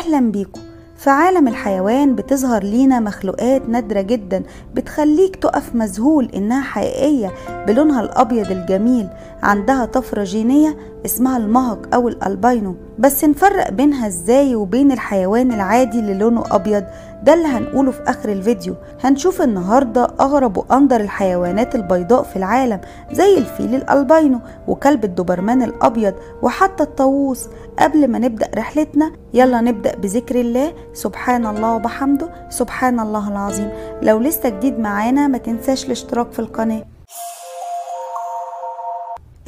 أهلا بيكم. في عالم الحيوان بتظهر لينا مخلوقات نادرة جدا بتخليك تقف مذهول إنها حقيقية بلونها الأبيض الجميل. عندها طفرة جينية اسمها المهق أو الألبينو، بس نفرق بينها إزاي وبين الحيوان العادي اللي لونه أبيض؟ ده اللي هنقوله في آخر الفيديو. هنشوف النهاردة أغرب وأندر الحيوانات البيضاء في العالم، زي الفيل الألبينو وكلب الدوبرمان الأبيض وحتى الطاووس. قبل ما نبدأ رحلتنا يلا نبدأ بذكر الله، سبحان الله وبحمده، سبحان الله العظيم. لو لسه جديد معانا ما تنساش الاشتراك في القناة.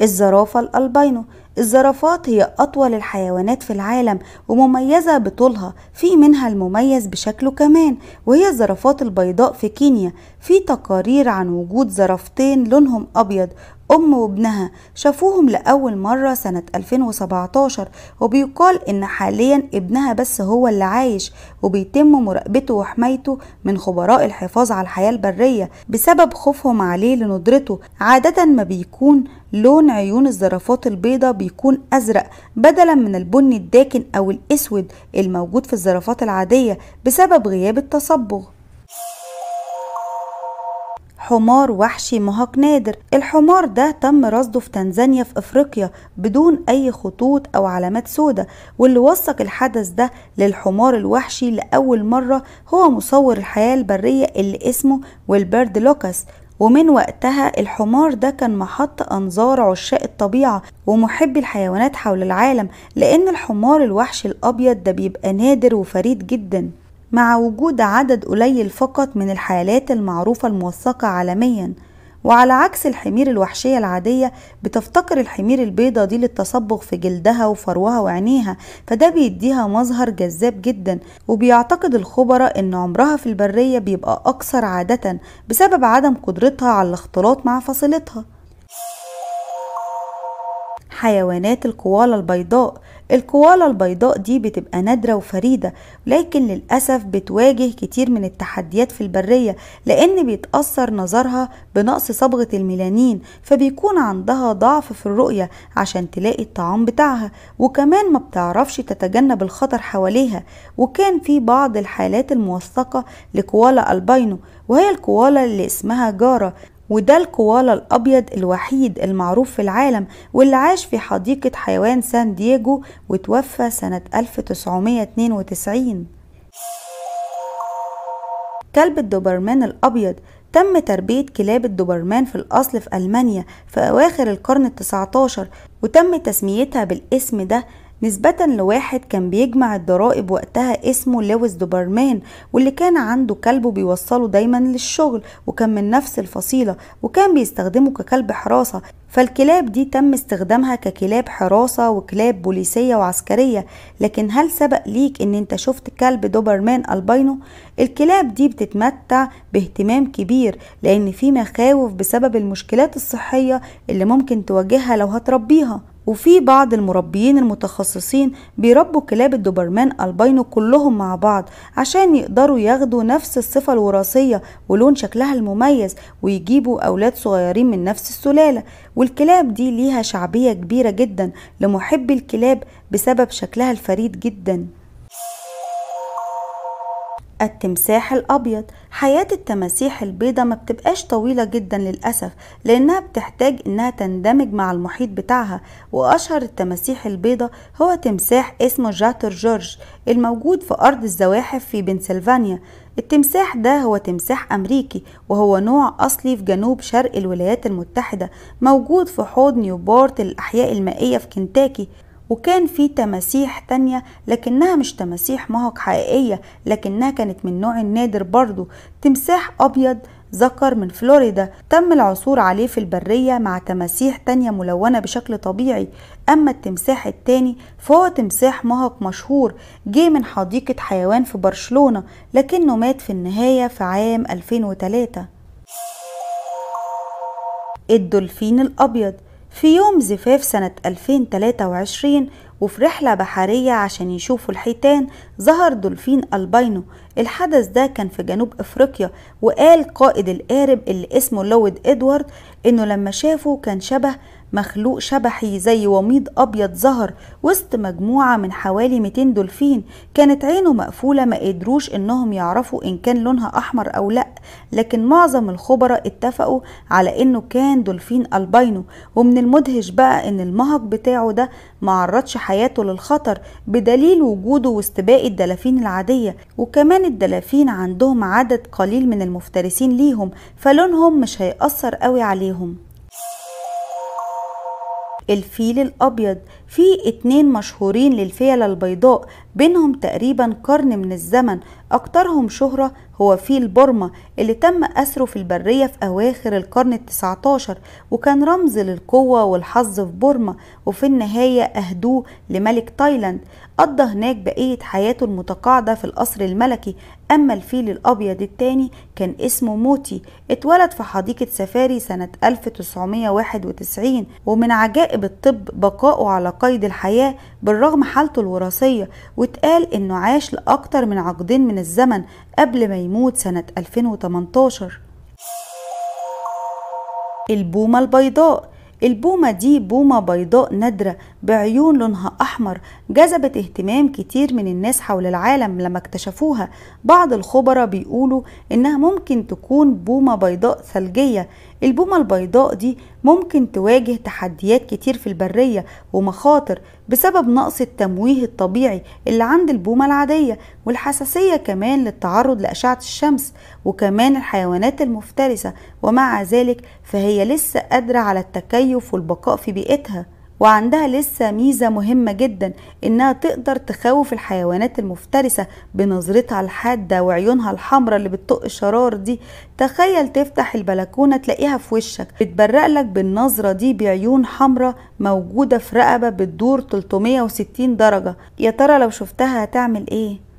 الزرافة الألبينو. الزرافات هي أطول الحيوانات في العالم ومميزة بطولها، في منها المميز بشكله كمان، وهي الزرافات البيضاء في كينيا. في تقارير عن وجود زرافتين لونهم أبيض، أم وابنها، شافوهم لأول مرة سنة 2017، وبيقال إن حاليا ابنها بس هو اللي عايش، وبيتم مراقبته وحمايته من خبراء الحفاظ على الحياة البرية بسبب خوفهم عليه لندرته. عادة ما بيكون لون عيون الزرافات البيضاء بيكون أزرق بدلا من البني الداكن أو الأسود الموجود في الزرافات العادية بسبب غياب التصبغ. حمار وحشي مهق نادر. الحمار ده تم رصده في تنزانيا في افريقيا بدون اي خطوط او علامات سوداء، واللي وثق الحدث ده للحمار الوحشي لاول مرة هو مصور الحياة البرية اللي اسمه ويلبرد لوكاس. ومن وقتها الحمار ده كان محط انظار عشاق الطبيعة ومحبي الحيوانات حول العالم، لان الحمار الوحشي الابيض ده بيبقى نادر وفريد جدا، مع وجود عدد قليل فقط من الحالات المعروفة الموثقة عالميا. وعلى عكس الحمير الوحشية العادية، بتفتقر الحمير البيضة دي للتصبغ في جلدها وفروها وعينيها، فده بيديها مظهر جذاب جدا. وبيعتقد الخبراء ان عمرها في البرية بيبقى أقصر عادة بسبب عدم قدرتها على الاختلاط مع فصيلتها. حيوانات الكوالا البيضاء. الكوالا البيضاء دي بتبقى نادرة وفريدة، لكن للأسف بتواجه كتير من التحديات في البرية، لأن بيتأثر نظرها بنقص صبغة الميلانين، فبيكون عندها ضعف في الرؤية عشان تلاقي الطعام بتاعها، وكمان ما بتعرفش تتجنب الخطر حواليها. وكان في بعض الحالات الموثقة لكوالا ألبينو، وهي الكوالا اللي اسمها جارة، وده الكوالا الأبيض الوحيد المعروف في العالم، واللي عاش في حديقة حيوان سان دييغو وتوفى سنة 1992. كلب الدوبرمان الأبيض. تم تربية كلاب الدوبرمان في الأصل في ألمانيا في أواخر القرن ال19، وتم تسميتها بالاسم ده نسبة لواحد كان بيجمع الضرائب وقتها اسمه لويس دوبرمان، واللي كان عنده كلبه بيوصله دايما للشغل، وكان من نفس الفصيلة، وكان بيستخدمه ككلب حراسة. فالكلاب دي تم استخدامها ككلاب حراسة وكلاب بوليسية وعسكرية. لكن هل سبق ليك ان انت شفت كلب دوبرمان ألبينو؟ الكلاب دي بتتمتع باهتمام كبير، لان في مخاوف بسبب المشكلات الصحية اللي ممكن تواجهها لو هتربيها. وفي بعض المربيين المتخصصين بيربوا كلاب الدوبرمان ألبينو كلهم مع بعض عشان يقدروا ياخدوا نفس الصفة الوراثية ولون شكلها المميز، ويجيبوا أولاد صغيرين من نفس السلالة. والكلاب دي ليها شعبية كبيرة جدا لمحبي الكلاب بسبب شكلها الفريد جدا. التمساح الأبيض. حياة التماسيح البيضة ما بتبقاش طويلة جدا للأسف، لأنها بتحتاج إنها تندمج مع المحيط بتاعها. وأشهر التماسيح البيضة هو تمساح اسمه جاتر جورج الموجود في أرض الزواحف في بنسلفانيا. التمساح ده هو تمساح أمريكي، وهو نوع أصلي في جنوب شرق الولايات المتحدة، موجود في حوض نيوبورت للأحياء المائية في كنتاكي. وكان في تماسيح تانية لكنها مش تماسيح مهق حقيقية، لكنها كانت من نوع النادر برضو، تمساح أبيض ذكر من فلوريدا تم العثور عليه في البرية مع تماسيح تانية ملونة بشكل طبيعي. أما التمساح التاني فهو تمساح مهق مشهور جه من حديقة حيوان في برشلونة، لكنه مات في النهاية في عام 2003. الدولفين الأبيض. في يوم زفاف سنة 2023 وفي رحلة بحرية عشان يشوفوا الحيتان ظهر دولفين ألبينو. الحدث ده كان في جنوب أفريقيا، وقال قائد القارب اللي اسمه لويد إدوارد إنه لما شافه كان شبه مخلوق شبحي زي وميض أبيض ظهر وسط مجموعة من حوالي 200 دولفين، كانت عينه مقفولة ما قدروش إنهم يعرفوا إن كان لونها أحمر أو لأ، لكن معظم الخبراء اتفقوا على إنه كان دولفين ألباينو. ومن المدهش بقى إن المهق بتاعه ده معرضش حياته للخطر بدليل وجوده وسط باقي الدلافين العادية، وكمان الدلافين عندهم عدد قليل من المفترسين ليهم فلونهم مش هيأثر قوي عليهم. الفيل الأبيض، في 2 مشهورين للفيلة البيضاء بينهم تقريبا قرن من الزمن، أكترهم شهرة هو فيل بورما اللي تم أسره في البرية في أواخر القرن 19، وكان رمز للقوة والحظ في بورما، وفي النهاية أهدوه لملك تايلاند، قضى هناك بقية حياته المتقاعدة في القصر الملكي. أما الفيل الأبيض الثاني كان اسمه موتي، اتولد في حديقة سفاري سنة 1991، ومن عجائب الطب بقائه على قيد الحياة بالرغم حالته الوراثية، واتقال انه عاش لأكتر من عقدين من الزمن قبل ما يموت سنة 2018. البومة البيضاء، البومة دي بومة بيضاء نادرة بعيون لونها أحمر، جذبت اهتمام كتير من الناس حول العالم لما اكتشفوها. بعض الخبراء بيقولوا إنها ممكن تكون بومة بيضاء ثلجية. البومة البيضاء دي ممكن تواجه تحديات كتير في البرية ومخاطر بسبب نقص التمويه الطبيعي اللي عند البومة العادية، والحساسية كمان للتعرض لأشعة الشمس، وكمان الحيوانات المفترسة، ومع ذلك فهي لسه قادرة على التكيف والبقاء في بيئتها. وعندها لسه ميزة مهمة جدا إنها تقدر تخوف الحيوانات المفترسة بنظرتها الحادة وعيونها الحمراء اللي بتطق شرار دي. تخيل تفتح البلكونة تلاقيها في وشك، بتبرق لك بالنظرة دي بعيون حمراء موجودة في رقبة بتدور 360 درجة. يا ترى لو شفتها هتعمل ايه؟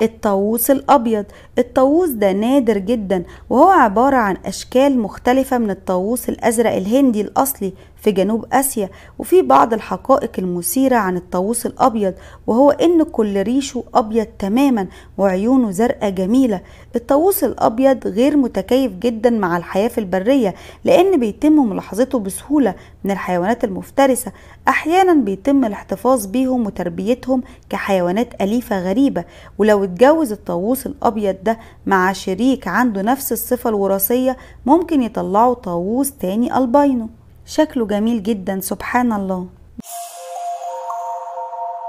الطاووس الأبيض، الطاووس ده نادر جدا، وهو عبارة عن أشكال مختلفة من الطاووس الأزرق الهندي الأصلي في جنوب آسيا. وفي بعض الحقائق المثيرة عن الطاووس الأبيض، وهو إن كل ريشه أبيض تماما وعيونه زرقاء جميلة. الطاووس الأبيض غير متكيف جدا مع الحياة في البرية، لأن بيتم ملاحظته بسهولة من الحيوانات المفترسة. أحيانا بيتم الاحتفاظ بيهم وتربيتهم كحيوانات أليفة غريبة. ولو اتجوز الطاووس الأبيض ده مع شريك عنده نفس الصفة الوراثية ممكن يطلعوا طاووس تاني ألباينو. شكله جميل جدا سبحان الله.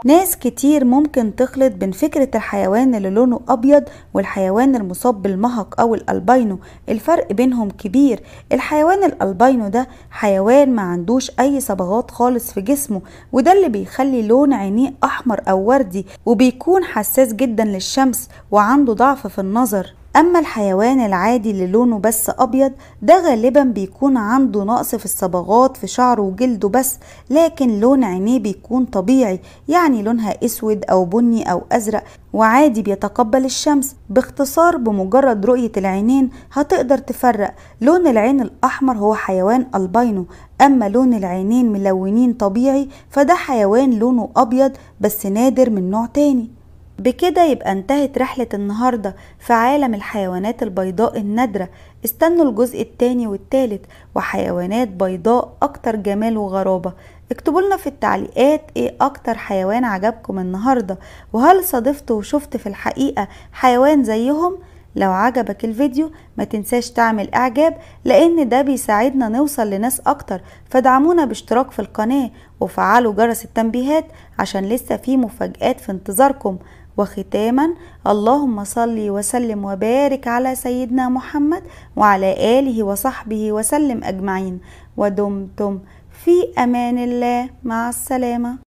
ناس كتير ممكن تخلط بين فكرة الحيوان اللي لونه أبيض والحيوان المصاب بالمهق أو الألباينو، الفرق بينهم كبير. الحيوان الألباينو ده حيوان ما عندوش أي صبغات خالص في جسمه، وده اللي بيخلي لون عينيه أحمر أو وردي، وبيكون حساس جدا للشمس وعنده ضعف في النظر. أما الحيوان العادي اللي لونه بس أبيض ده غالبا بيكون عنده نقص في الصبغات في شعره وجلده بس، لكن لون عينيه بيكون طبيعي، يعني لونها أسود أو بني أو أزرق، وعادي بيتقبل الشمس. باختصار بمجرد رؤية العينين هتقدر تفرق. لون العين الأحمر هو حيوان ألباينو، أما لون العينين ملونين طبيعي فده حيوان لونه أبيض بس نادر من نوع تاني. بكده يبقى انتهت رحلة النهاردة في عالم الحيوانات البيضاء النادرة. استنوا الجزء التاني والتالت وحيوانات بيضاء أكتر جمال وغرابة. اكتبوا لنا في التعليقات ايه أكتر حيوان عجبكم النهاردة، وهل صادفت وشفت في الحقيقة حيوان زيهم؟ لو عجبك الفيديو ما تنساش تعمل اعجاب، لان ده بيساعدنا نوصل لناس اكتر. فادعمونا باشتراك في القناة وفعلوا جرس التنبيهات عشان لسه في مفاجآت في انتظاركم. وختاما اللهم صل وسلم وبارك على سيدنا محمد وعلى آله وصحبه وسلم أجمعين، ودمتم في أمان الله. مع السلامة.